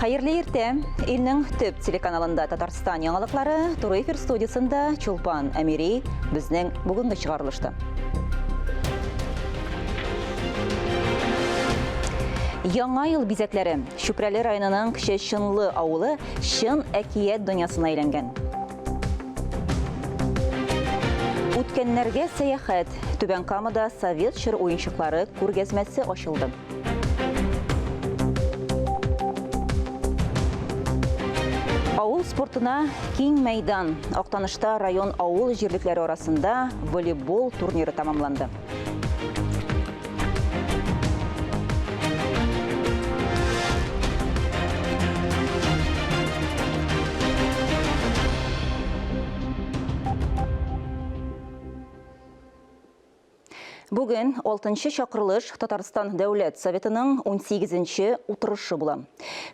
Хәерле иртә! Илнең төп телеканалында Татарстан яңалыклары, туры эфир студиясендә Чулпан Әмири безнең бүгенге чыгарылышта. Яңа ел бизәкләре. Чүпрәле районының Кече Чынлы авылы чын әкият дөньясына әйләнгән. Үткәннәргә сәяхәт. Түбән Камада совет чор уенчыклары күргәзмәсе ачылды. Авыл спортына киң мәйдан. Актанышта район авыл җирлекләре арасында волейбол турниры тәмамланды. Бүген 6 чакырылыш Татарстан Дәүләт Советының 18 утырышы була.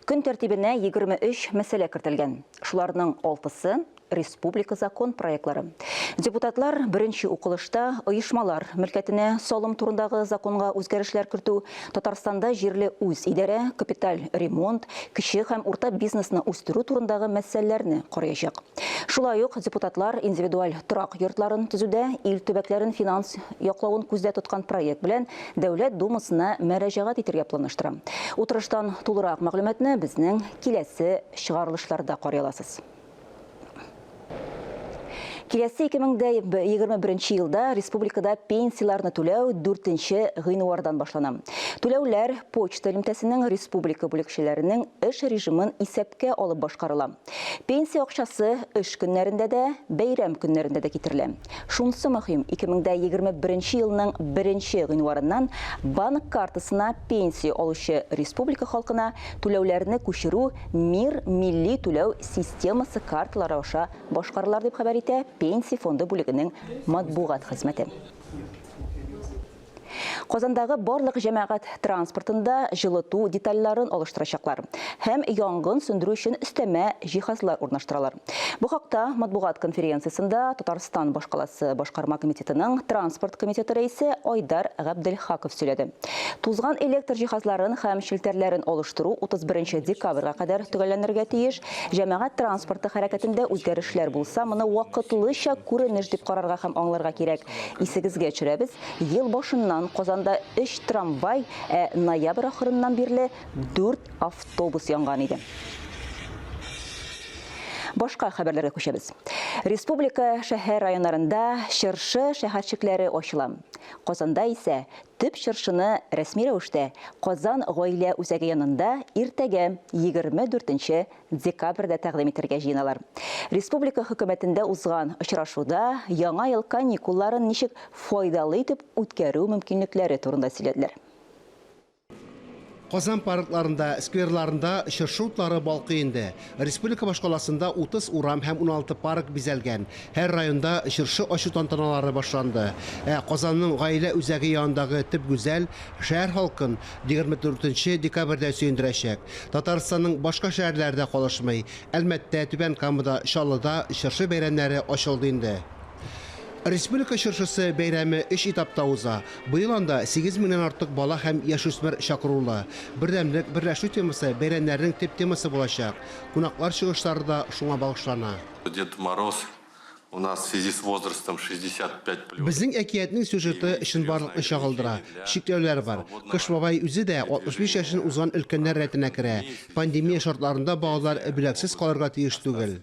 Көн тәртибенә 23 мәсьәлә кертелгән. Шуларның 6-сы республика закон проектлары. Депутатлар беренче укылышта оешмалар мөлкәтенә салым турындагы законга үзгәрешләр кертү, Татарстанда җирле үз идарә, капиталь ремонт, кече һәм урта бизнесны үстерү турындагы мәсьәләләрне караячак. Шулай ук депутатлар индивидуаль торак йортларын төзүдә ил төбәкләрен финанс яклавын күздә тоткан проект белән Дәүләт Думасына мөрәҗәгать итәргә планлаштыра. Утырыштан тулырак мәгълүматны безнең киләсе чыгарылышларда карый аласыз. Киләсе 2021 елда республикада пенсияләрне түләү 4 гыйнвардан башлана. Түләүләр почта элемтәсенең республика бүлекчәләренең эш режимын исәпкә алып башкарыла. Пенсия акчасы эш көннәрендә дә, бәйрәм көннәрендә дә китерелә. Шунысы мөһим, 2021 елның 1 гыйнварыннан банк картасына пенсия алучы республика халкына түләүләрне күчерү Мир милли түләү системасы карталары аша башкарыла, дип хәбәр итә Пенсия фонды бүлегенең матбугат хезмәте. Казандагы барлык җәмәгать транспортында җылыту детальләрен алыштырачаклар һәм янгын сүндерү өчен өстәмә җиһазлар урнаштыралар. Бу хакта матбугат конференциясендә Татарстан башкаласы башкарма комитетының транспорт комитеты рәисе Айдар Габделхаков сөйләде. Тузган электр җиһазларын һәм челтәрләрен алыштыру 31 декабрьгә кадәр төгәлләнергә тиеш. Җәмәгать транспорты хәрәкәтендә үзгәрешләр булса, моны вакытлыча күренеш дип карарга һәм аңларга кирәк. Исегезгә төшерәбез, ел башыннан Казанда өч трамвай, ә ноябрь ахырыннан бирле дүрт автобус янган иде. Башка хәбәрләргә күчәбез. Республика шәһәр районнарында чыршы шәһәрчекләре ачыла. Казанда исә төп чыршыны рәсми рәвештә Казан гаилә үзәге янында иртәгә, 24 декабрьдә тәкъдим итәргә җыеналар. Республика хөкүмәтендә узган очрашуда Яңа ел каникулларын ничек файдалы итеп үткәрү мөмкинлекләре турында сөйләделәр. Казан паркларында, скверларында чыршы утлары балкый инде. Республика башкаласында 30 урам һәм 16 парк бизәлгән. Һәр районда чыршы ачу тантаналары башланды. Ә Казанның гаилә үзәге янындагы төп гүзәл шәһәр халкын 24 нче декабрьдә сөендерәчәк. Татарстанның башка шәһәрләре дә калышмый. Әлмәттә, Түбән Камада, Чаллыда чыршы бәйрәмнәре ачылды инде. Республика чыршысы бәйрәме өч этапта уза. Быел анда 8 меңнән артык бала һәм яшүсмер чакырулы. Бердәмлек, берләшү темасы бәйрәмнәрнең төп темасы булачак. Кунаклар чыгышлары да шуңа багышлана. Дед Мороз У нас в связи с возрастом 65 плюс. Безнең әкиятнең сюжеты чынбарлыкны чагылдыра. Чикләүләр бар. Кыш бабай үзе дә 65 яшен узган өлкәннәр рәтенә керә. Пандемия шартларында балалар бүләксез калырга тиеш түгел.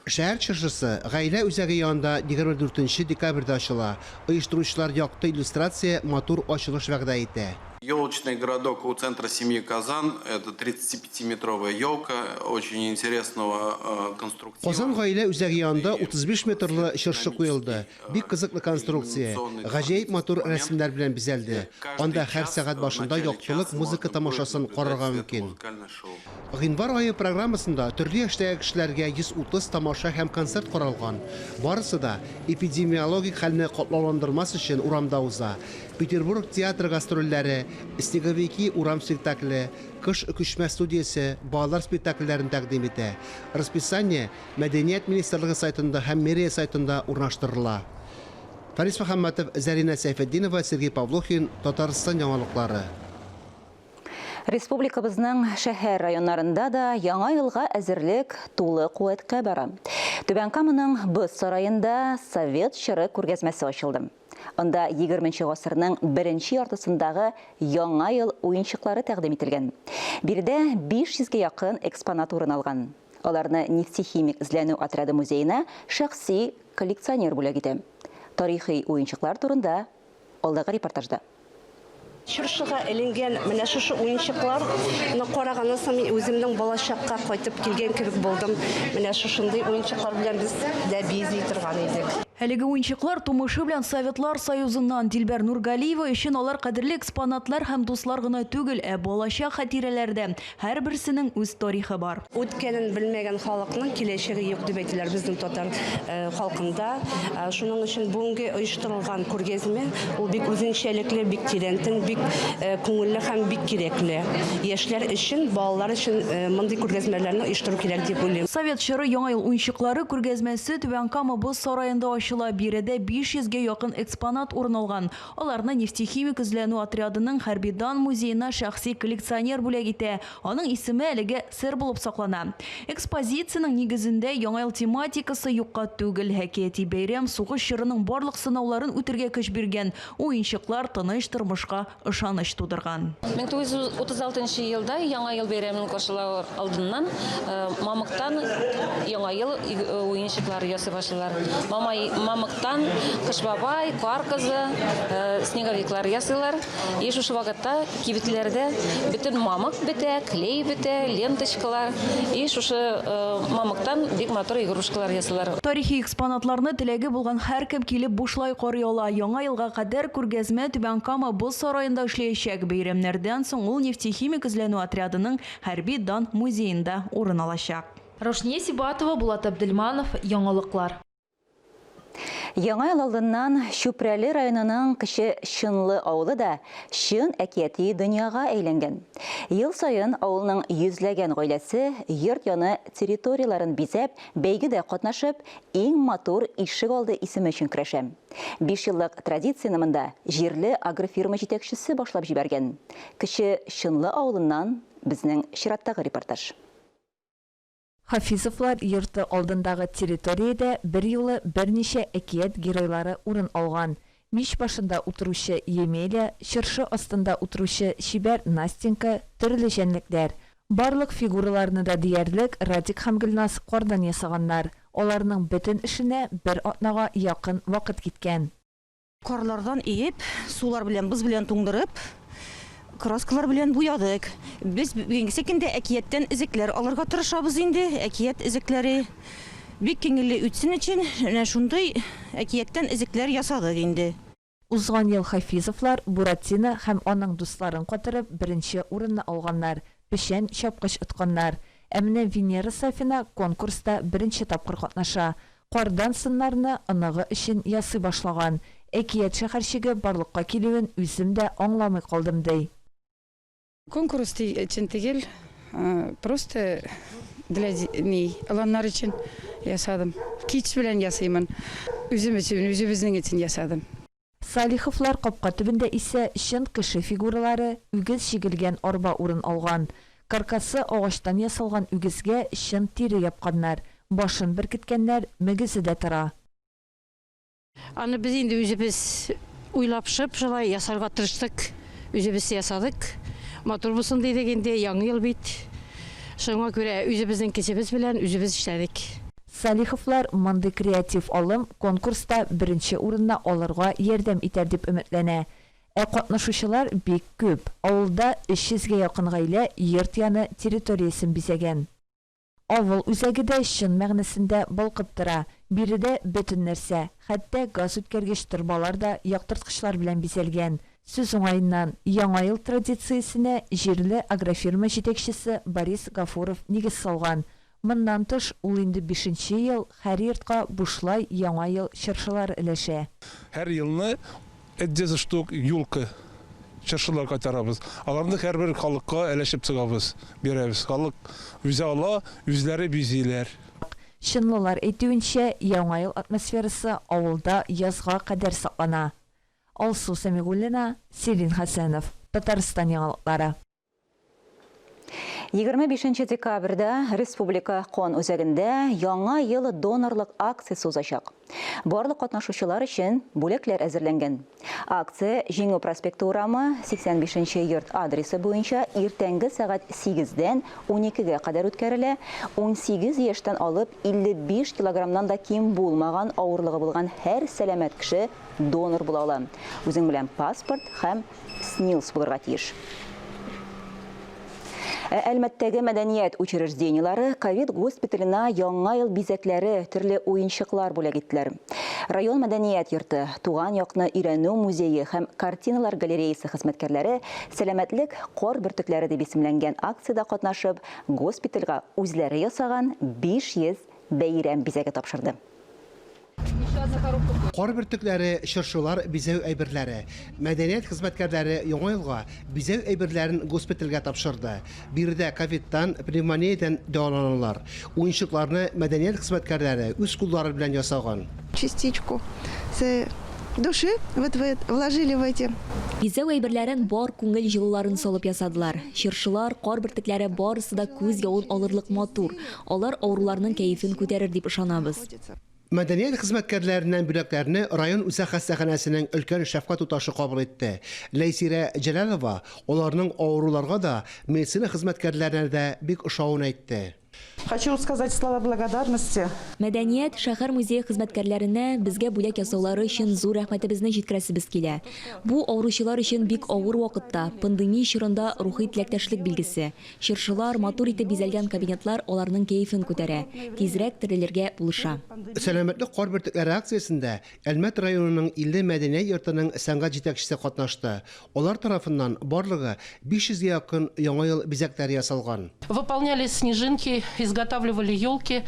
Шәһәр чыршысы Гаилә үзәге янында 24 нче декабрьдә ачыла. Оештыручылар якты иллюстрация, матур ачылыш вәгъдә итә. Елочный городок у центра семьи Казан, это 35-метровая елка, очень интересного конструктива. Казан гаилә үзәге янында 35 метрлы чыршы куелды. Бик кызыклы конструкция. Гаҗәеп матур рәсемнәр белән бизәлде. Анда һәр сәгать башында яктылык музыка тамашасын карарга мөмкин. Гыйнвар ае программасында төрле яшьтәге кешеләргә 130 тамаша һәм концерт каралган. Барысы да, эпидемиологик хәлне катлауландырмас өчен, урамда уза. Петербург театры гастрольләре, Снеговики урам спектакле, Кыш күчмә студиясе балалар спектакльләрен тәкъдим итә. Расписание Мәдәният министрлыгы сайтында һәм мэрия сайтында урнаштырыла. Фарис Мөхәммәтов, Зәринә Сәйфетдинова, Сергей Павлухин, Татарстан яңалыклары. Республикабызның шәһәр районнарында да Яңа елга әзерлек тулы куәткә бара. Түбән Каманың Боз сараенда Совет чоры күргәзмәсе ачылды. Анда 20 гасырның беренче яртысындагы Яңа ел уенчыклары тәкъдим ителгән. Биредә 500 гә якын экспонат урын алган. Аларны Нефтехимик эзләнү отряды музеена шәхси коллекционер бүләк итә. Тарихи уенчыклар турында алдагы репортажда. Чыршыга эленгән менә шушы уенчыкларны караганнан соң мин үземнең балачакка кайтып килгән кебек булдым. Менә шушындый уенчыклар белән без дә бизи торган идек. Әлеге уенчыклар тумышы белән Советлар Союзыннан. Дилбәр Нургалиева өчен алар кадерле экспонатлар һәм дуслар гына түгел, ә балачак хатирәләре дә. Һәрберсенең үз тарихы бар. Үткәнен белмәгән халыкның киләчәге юк дип әйтәләр безнең татар халкында. Шуның өчен бүгенге оештырылган күргәзмә ул бик үзенчәлекле, бик тирәнтен, бик күңелле һәм бик кирәкле. Яшьләр өчен, балалар өчен мондый күргәзмәләрне оештыру кирәк дип уйлыйм. Совет чоры Яңа ел уенчыклары күргәзмәсе Түбән Кама боз сараенда ачыла. Биредә 500 гә якын экспонат урын алган. Аларны Нефтехимик эзләнү отрядының Хәрби дан музеена шәхси коллекционер бүләк итә. Аның исеме әлегә сер булып саклана. Экспозициянең нигезендә Яңа ел тематикасы юкка түгел. Әкияти бәйрәм сугыш чорының барлык сынауларын үтергә көч биргән, уенчыклар тыныч тормышка ышаныч тудырган. 1936 елда Яңа ел бәйрәмен каршылау алдыннан мамыктан Яңа ел уенчыклары ясый башлыйлар. Мамай мамыктан Кыш бабай, Кар кызы, снеговиклар ясыйлар. И шушы вакытта кибетләрдә бөтен мамык бетә, клей бетә, ленточкалар. И шушы мамыктан бик матур игрушкалар ясыйлар. Тарихи экспонатларны теләге булган һәркем килеп бушлай карый ала. Яңа елга кадәр күргәзмә Түбән Кама боз сараенда эшләячәк. Бәйрәмнәрдән соң ул Нефтехимик эзләнү отрядының Хәрби дан музеенда урын алачак. Раушния Сибатова, Булат Абделманов, Яңалыклар. Яңа ел алдыннан Чүпрәле районының Кече Чынлы авылы да чын әкияти дөньяга әйләнгән. Ел саен авылның йөзләгән гаиләсе йорт яны территорияләрен бизәп, бәйгедә катнашып, иң матур ишек алды исеме өчен көрәшә. Бишьеллык традицияне монда җирле агрофирма җитәкчесе башлап җибәргән. Кече Чынлы авылыннан безнең чираттагы репортаж. Хафизовлар йорты алдындагы территориядә берьюлы берничә әкият геройлары урын алган. Мич башында утыручы Емеля, чыршы астында утыручы чибәр Настенька, төрле җәнлекләр. Барлык фигураларны да диярлек Радик һәм Гөлназ кардан ясаганнар. Аларның бөтен эшенә бер атнага якын вакыт киткән. Карлардан иеп, сулар белән, боз белән туңдырып, краскалар белән буядык. Без бүгенгесе көндә әкияттән өзекләр алырга тырышабыз инде. Әкият өзекләре бик күңелле үтсен өчен менә шундый әкияттән өзекләр ясадык инде. Узган ел Хафизовлар Буратино һәм аның дусларын катырып беренче урынны алганнар, печән чапкыч отканнар. Ә менә Венера Сафина конкурста беренче тапкыр катнаша. Кардан сыннарны оныгы өчен ясый башлаган. Әкият шәһәрчеге барлыкка килүен үзем дә аңламый калдым, ди. Конкурс өчен түгел, просто для ни, оланнар өчен ясадым. Кич белән ясыймын. Үзем өчен, үзебезнең өчен ясадым. Салиховлар капка төбендә исә чын кеше фигуралары, үгез җигелгән арба урын алган. Каркасы агачтан ясалган үгезгә чын тире япканнар, башын беркеткәннәр, мөгезе дә тора. Аны без инде үзебез уйлап-шып шулай ясарга тырыштык. Үзебез ясадык. Матур булсын дидек инде, Яңа ел бит. Шуңа күрә үзебезнең көчебез белән үзебез эшләдек. Салиховлар мондый креатив алым конкурста беренче урынны алырга ярдәм итәр дип өметләнә. Ә катнашучылар бик күп, авылда 300 гә якын гаилә йорт яны территориясен бизәгән. Авыл үзәге дә чын мәгънәсендә балкып тора. Биредә бөтен нәрсә, хәтта газүткәргеч торбалар да яктырткычлар белән бизәлгән. Сүз уңаеннан, Яңа ел традициясенә җирле агрофирма җитәкчесе Борис Гафуров нигез салган. Моннан тыш, ул инде бишенче ел һәр йортка бушлай Яңа ел чыршылары өләшә. Һәр елны 300 штук юлка чыршылар кайтарабыз. Аларны һәрбер халыкка әләшеп чыгабыз, бирәбез. Халык үзе ала, үзләре бизиләр. Чынлылар әйтүенчә, Яңа ел атмосферасы авылда язга кадәр саклана. Алсу Сәмигуллина, Сирин Хәсәнов, Татарстан яңалыклары. 25 декабрьдә Республика кан үзәгендә Яңа ел донорлык акциясе узачак. Барлык катнашучылар өчен бүләкләр әзерләнгән. Акция Җиңү проспекты урамы, 85 нче йорт адресы буенча иртәнге сәгать сигездән уникегә кадәр үткәрелә. 18 яшьтән алып 55 килограммнан да ким булмаган авырлыгы булган һәр сәламәт кеше донор була ала. Үзең белән паспорт һәм СНИЛС булырга тиеш. Ә Әлмәттәге мәдәният учреждениеләре ковид госпиталенә яңа ел бизәкләре, төрле уенчыклар бүләк иттеләр. Район мәдәният йорты, туган якны өйрәнү музее һәм картиналар галереясы хезмәткәрләре Сәламәтлек кар бөртекләре дип исемләнгән акциядә катнашып, госпитальгә үзләре ясаган 500 бәйрәм бизәге тапшырды. Кар бөртекләре, чыршылар, бизәү әйберләре. Мәдәният хезмәткәрләре Яңа елга бизәү әйберләрен госпитальгә тапшырды. Биредә ковидтан, пневмониядән дәваланалар. Уенчыкларны мәдәният хезмәткәрләре үз куллары белән ясаган. Частичку своей души вот вложили в эти. Бизәү әйберләрен бар күңел җылыларын салып ясадылар. Чыршылар, кар бөртекләре барысы да күз явын алырлык матур. Алар авыруларның кәефен күтәрер дип ышанабыз. Мәдәният хезмәткәрләреннән бүләкләрне район үзәк хастаханәсенең өлкән шәфкать туташы кабул итте. Ләйсирә Җәләлова аларның авыруларга да, медицина хезмәткәрләренә дә бик ошавын әйтте. Хочу сказать слова благодарности. Мәдәният, шәһәр музее хезмәткәрләренә безгә бүләк ясаулары өчен зур рәхмәтебезне җиткерәсебез килә. Бу, авыручылар өчен бик авыр вакытта, пандемия чорында рухи теләктәшлек билгесе. Чыршылар, матур итеп бизәлгән кабинетлар аларның кәефен күтәрә, тизрәк терелергә булыша. Сәламәтлек кар бөртекләре акциясендә Әлмәт районының 50 мәдәният йортының сәнгать җитәкчесе катнашты. Алар тарафыннан барлыгы 500 гә якын Яңа ел бизәкләре ясалган. Выполняли снежинки, изготавливали елки.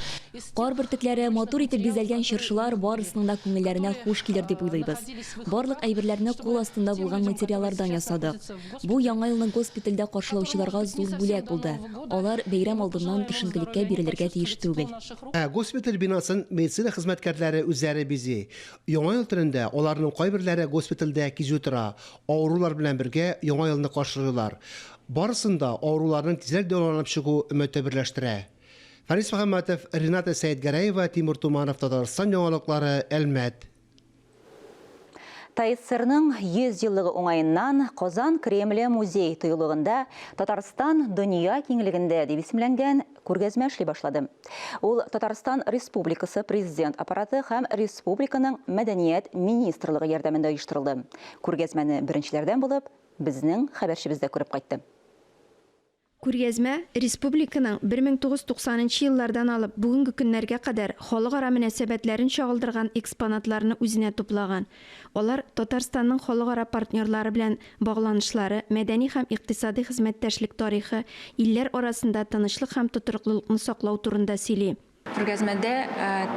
Кар бөртекләре, матур итеп бизәлгән чыршылар барысының да күңелләренә хуш килер дип уйлыйбыз. Барлык әйберләрне кул астында булган материаллардан ясадык. Бу Яңа елны госпитальдә каршылаучыларга зур бүләк булды. Алар бәйрәм алдыннан төшенкелеккә бирелергә тиеш түгел. Ә госпиталь бинасын медицина хезмәткәрләре үзләре бизи. Яңа ел төнендә аларның кайберләре госпитальдә кизү тора, авырулар белән бергә Яңа елны каршылыйлар. Барысын да авыруларның тизрәк дәваланып чыгу өмете берләштерә. Фәнис Мөхәммәтов, Рената Сәетгәрәева, Тимур Туманов, Татарстан яңалыклары, Әлмәт. ТАССРның 100 еллыгы уңаеннан Казан Кремле музей тыюлыгында Татарстан дөнья киңлегендә дип исемләнгән күргәзмә эшли башлады. Ул Татарстан Республикасы Президент аппараты һәм республиканың Мәдәният министрлыгы ярдәмендә оештырылды. Күргәзмәне беренчеләрдән булып безнең хәбәрчебез дә күреп кайтты. Күргәзмә республиканың 1990 нчы еллардан алып бүгенге көннәргә кадәр халыкара мөнәсәбәтләрен чагылдырган экспонатларны үзенә туплаган. Алар Татарстанның халыкара партнерлары белән багланышлары, мәдәни һәм икътисадый хезмәттәшлек тарихы, илләр арасында тынычлык һәм тотрыклылыкны саклау турында сөйли. Күргәзмәдә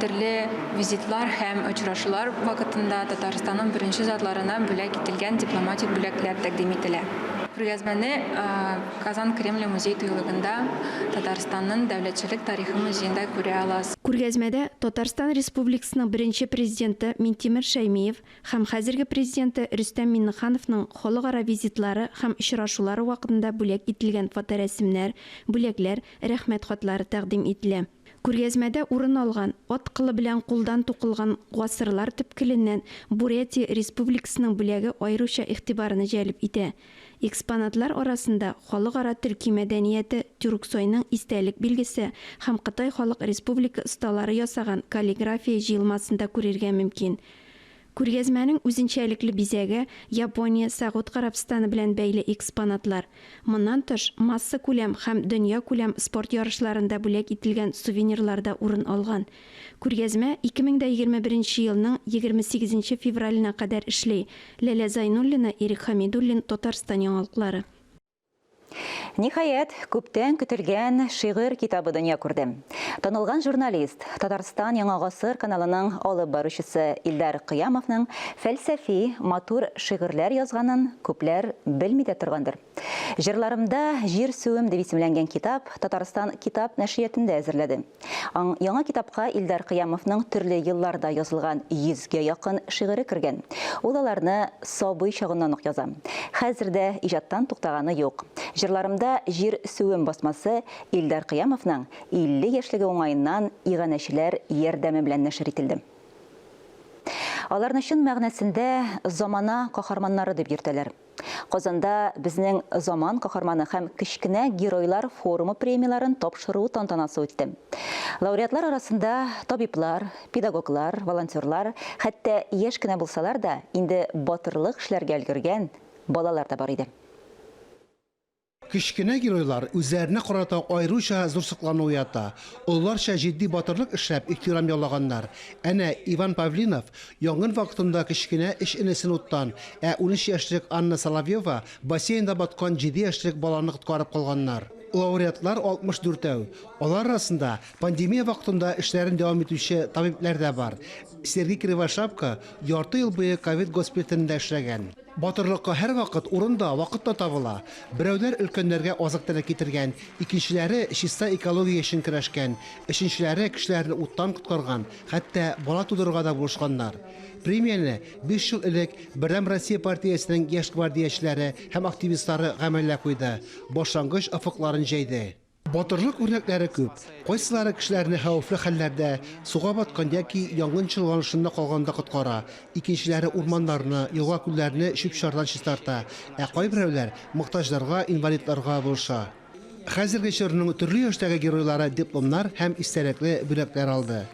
төрле визитлар һәм очрашулар вакытында Татарстанның беренче затларына бүләк ителгән дипломатик бүләкләр тәкъдим ителә. Күргәзмәне Казан Кремле музей-тыюлыгында Татарстанның дәүләтчелек тарихы музеенда күрә аласыз. Күргәзмәдә Татарстан Республикасының беренче Президенты Минтимер Шәймиев һәм хәзерге Президенты Рөстәм Миңнехановның халыкара визитлары һәм очрашулары вакытында бүләк ителгән фоторәсемнәр, бүләкләр, Рәхмәт хатлары тәкъдим ителә. Күргәзмәдә урын алган, ат кылы белән кулдан тукылган гасырлар төпкеленнән Бурятия Республикасының бүләге аеруча игътибарны җәлеп итә. Экспонатлар арасында халыкара төрки мәдәнияте Тюрксойның истәлек билгесе һәм Кытай Халык Республика осталары ясаган каллиграфия җыелмасын да күрергә мөмкин. Күргәзмәнең үзенчәлекле бизәге, Япония, Сәгуд Гарәбстаны белән бәйле экспонатлар. Моннан тыш, массакүләм һәм дөньякүләм спорт ярышларында бүләк ителгән сувенирлар да урын алган. Күргәзмә 2021 нче елның 28 нче февраленә кадәр эшли. Ләлә Зайнуллина, Ирек Хәмидуллин, Татарстан яңалыклары. Ниһаять, күптән көтелгән шигырь китабы дөнья күрде. Танылган журналист, Татарстан Яңа гасыр каналының алып баручысы Илдар Кыямовның фәлсәфи, матур шигырьләр язганын күпләр белми дә торгандыр. Җырларымда җир-суым дип исемләнгән китап Татарстан китап нәшриятендә әзерләде. Аң яңа китапка Илдар Кыямовның төрле елларда язылган 100 гә якын шигыре кергән. Ул аларны сабый чагыннан ук яза. Хәзер дә иҗаттан туктаганы юк. Җырларымда җир-сүем басмасы Илдар Кыямовның 50 яшьлеге уңаеннан иганәчеләр ярдәме белән нәшер ителде. Аларны чын мәгънәсендә замана каһарманнары дип йөртәләр. Казанда Безнең заман каһарманы һәм Кечкенә геройлар форумы премияләрен тапшыру тантанасы үтте. Лауреатлар арасында табиблар, педагоглар, волонтерлар, хәтта яшь кенә булсалар да, инде батырлык эшләргә өлгергән балалар да бар иде. Кечкенә геройлар үзләренә карата аеруча зур соклану уята. Олыларча җитди батырлык эшләп ихтирам яулаганнар. Әнә, Иван Павлинов янгын вакытында кечкенә өч энесен уттан, ә 13 яшьлек Анна Соловьева бассейнда баткан җиде яшьлек баланы коткарып калганнар. Лауреатлар 64 әү. Алар арасында пандемия вакытында эшләрен дәвам итүче табибләр дә бар. Сергей Кривошапко ярты ел буе ковид госпиталендә эшләгән. Батырлыкка һәрвакыт урын да, вакыт та табыла. Берәүләр өлкәннәргә азык-төлек китергән, икенчеләре чиста экология өчен көрәшкән, өченчеләре кешеләрне уттан коткарган, хәтта бала тудырырга да булышканнар. Премияне биш ел элек Бердәм Россия партиясенең яшь гвардиячеләре һәм активистлары гамәлгә куйды, башлангыч офыкларын җәйде. Батырлык үрнәкләре күп. Кайсылары кешеләрне хәвефле хәлләрдә, суга баткан яки янгын чолганышында калганда коткара, икенчеләре урманнарны, елга-күлләрне чүп-чардан чистарта, ә кайберәүләр мохтаҗларга, инвалидларга булыша. Хәзерге чорның төрле яшьтәге геройлары дипломнар һәм истәлекле бүләкләр алды.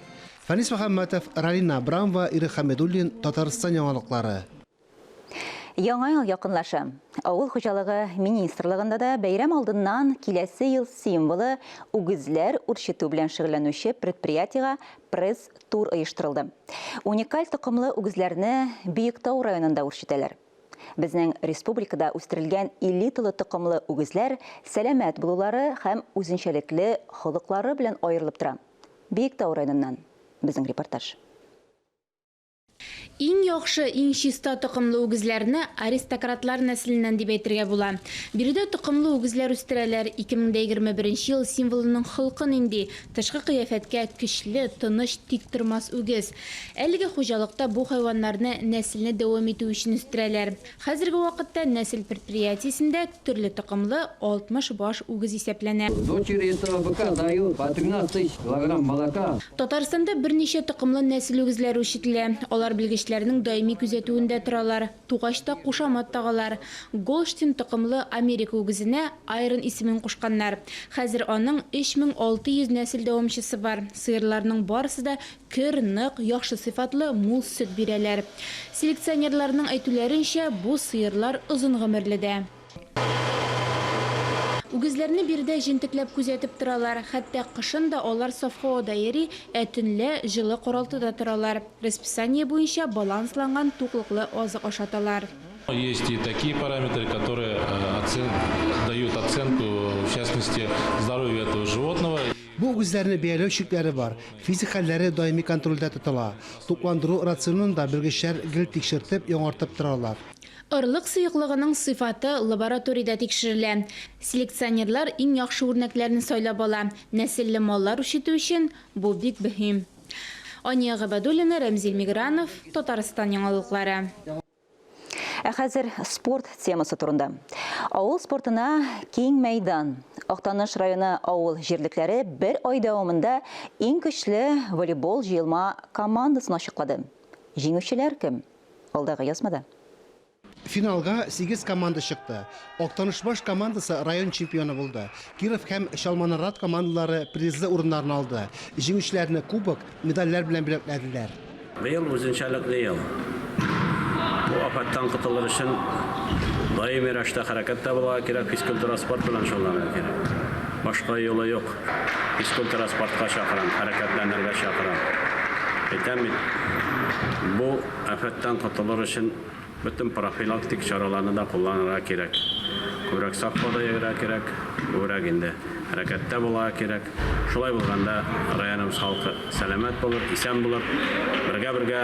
Фәнис Мөхәммәтов, Ралина Абрамова, Ирек Хәмидуллин, Татарстан яңалыклары. Яңа ел якынлаша. Авыл хуҗалыгы министрлыгында да бәйрәм алдыннан киләсе ел символы үгезләр үрчетү белән шөгыльләнүче предприятиегә пресс-тур оештырылды. Уникаль токымлы үгезләрне Биектау районында үрчетәләр. Безнең республикада үстерелгән элиталы токымлы үгезләр сәламәт булулары һәм үзенчәлекле холыклары белән аерылып тора. Биектау районыннан безнең репортаж. Иң яхшы, иң чиста токымлы үгезләрне аристократлар нәселеннән дип әйтергә була. Биредә токымлы үгезләр үстерәләр. 2021 ел символының холкы нинди? Тышкы кыяфәткә көчле, тыныч, тиктормас үгез. Әлеге хуҗалыкта бу хайваннарны нәселне дәвам итү өчен үстерәләр. Хәзерге вакытта нәсел предприятиесендә төрле токымлы 60 баш үгез исәпләнә. Дочери этого быка дают по 13 тысяч килограмм молока. Татарстанда берничә токымлы нәсел үгезләре үрчетелә. Алар белгечләрнең даими күзәтүендә торалар. Тугач та кушамат тагалар. Голштин токымлы Америка үгезенә Айрон исемен кушканнар. Хәзер аның 3600 нәсел дәвамчысы бар. Сыерларның барысы да Көр, нык, яхшы сыйфатлы, мул сөт бирәләр. Селекционерларның әйтүләренчә, бу сыерлар озын гомерле дә. Үгезләрне биредә җентекләп күзәтеп торалар. Хәтта кышын да алар саф һавада йөри, ә төнлә җылы каралтыда торалар. Расписание буенча балансланган туклыклы азык ашаталар. Есть и такие параметры, которые дают оценку, в частности, здоровью этого животного. Бу үгезләрне бәяләү чикләре бар, физик хәлләре даими контрольдә тотыла. Тукландыру рационын да белгечләр гел тикшертеп, яңартып торалар. Орлык сыеклыгының сыйфаты лабораториядә тикшерелә. Селекционерлар иң яхшы үрнәкләрне сайлап ала. Нәселле маллар үрчетү өчен бу бик мөһим. Ания Гобәдуллина, Рәмзил Мигранов, Татарстан яңалыклары. Ә хәзер спорт темасы турында. Авыл спортына киң мәйдан. Актаныш районы авыл җирлекләре бер ай дәвамында иң көчле волейбол җыелма командасын ачыклады. Җиңүчеләр кем? Алдагы язмада. Финалга сигез команда чыкты. Актанышбаш командасы район чемпионы булды. Киров һәм Чалманарат командалары призлы урыннарны алды. Җиңүчеләрне кубок, медальләр белән бүләкләделәр. Быел үзенчәлекле ел. Бу афәттән котылыр өчен даими рәвештә хәрәкәттә булырга кирәк, физкультура, спорт белән шөгыльләнергә кирәк. Башка юлы юк. Физкультура, спортка чакырам, хәрәкәтләнергә чакырам. Әйтәм бит, бу афәттән котылыр өчен Бөтен профилактик чараларны да кулланырга кирәк. Күбрәк сак һавада йөрергә кирәк, күбрәк инде хәрәкәттә булырга кирәк. Шулай булганда районыбыз халкы сәламәт булыр, исән булыр. Бергә-бергә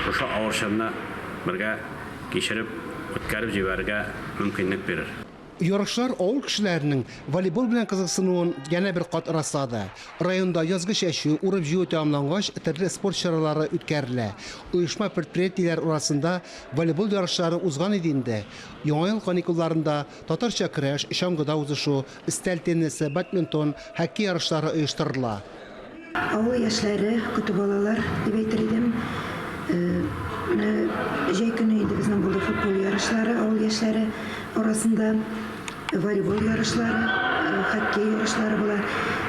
шушы авыр чорны бергә кичереп, үткәреп җибәрергә мөмкинлек бирер. Ярышлар авыл кешеләренең волейбол белән кызыксынуын янә бер кат раслады. Районда язгы чәчү, урып-җыю тәмамлангач, төрле спорт чаралары үткәрелә. Оешма-предприятиеләр арасында волейбол ярышлары узган иде инде. Яңа ел каникулларында татарча көрәш, чаңгыда узышу, өстәл теннисы, бадминтон, хоккей ярышлары оештырыла. Авыл яшьләре көтеп алалар, дип әйтер идем. Менә җәй көне инде безнең булды футбол ярышлары авыл яшьләре арасында, волейбол ярышлары, хоккей ярышлары була.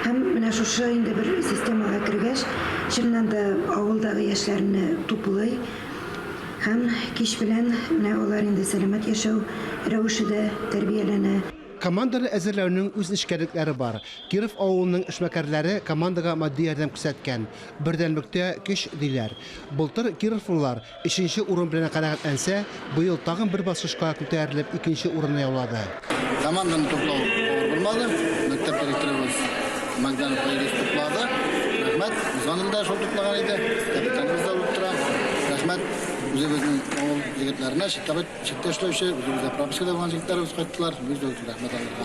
Һәм менә шушы инде бер системага кергәч, чыннан да авылдагы яшьләрне туплый һәм кич белән менә алар инде сәламәт яшәү рәвеше дә тәрбияләнә. Команданы әзерләүнең үз нечкәлекләре бар. Киров авылының эшмәкәрләре командага матди ярдәм күрсәткән. Бердәмлектә көч, диләр. Былтыр кировлылар өченче урын белән канәгатьләнсә, быел тагын бер баскычка күтәрелеп икенче урынны яулады. Команданы туплау авыр булмады. Мәктәп директорыбыз Магданов Айрис туплады. Рәхмәт. Узган елда шул туплаган иде. Капитаныбыз да булып тора. Рәхмәт үзебезнең авыл егетләренә, читтә Читтә эшләүче, үзебездә пропискада булган җегетләребез кайттылар. Бик зур рәхмәт аларга.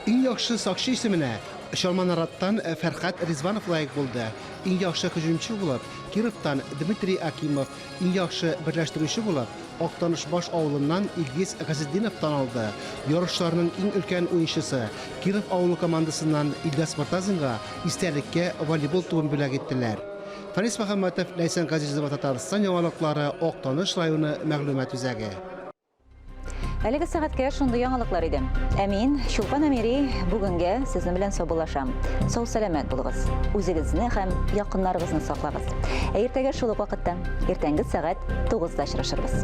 Иң яхшы сакчы исеменә Чалманараттан Фәрхәт Ризванов лаек булды. Иң яхшы һөҗүмче булып Кировтан Дмитрий Акимов, иң яхшы берләштерүче булып Актанышбаш авылыннан Илгиз Газетдинов танылды. Ярышларның иң өлкән уенчысы, Киров авылы командасыннан Илдас Мортазинга истәлеккә волейбол тубын бүләк иттеләр. Фәнис Мөхәммәтов, Ләйсән Газизова, Татарстан яңалыклары, Актаныш районы мәгълүмат үзәге. Әлеге сәгатькә шундый яңалыклар иде. Ә мин, Чулпан Әмири, бүгенгә сезнең белән саубуллашам. Сау-сәламәт булыгыз. Үзегезне һәм якыннарыгызны саклагыз. Ә иртәгә шул ук вакытта, иртәнге сәгать 9-да очрашырбыз.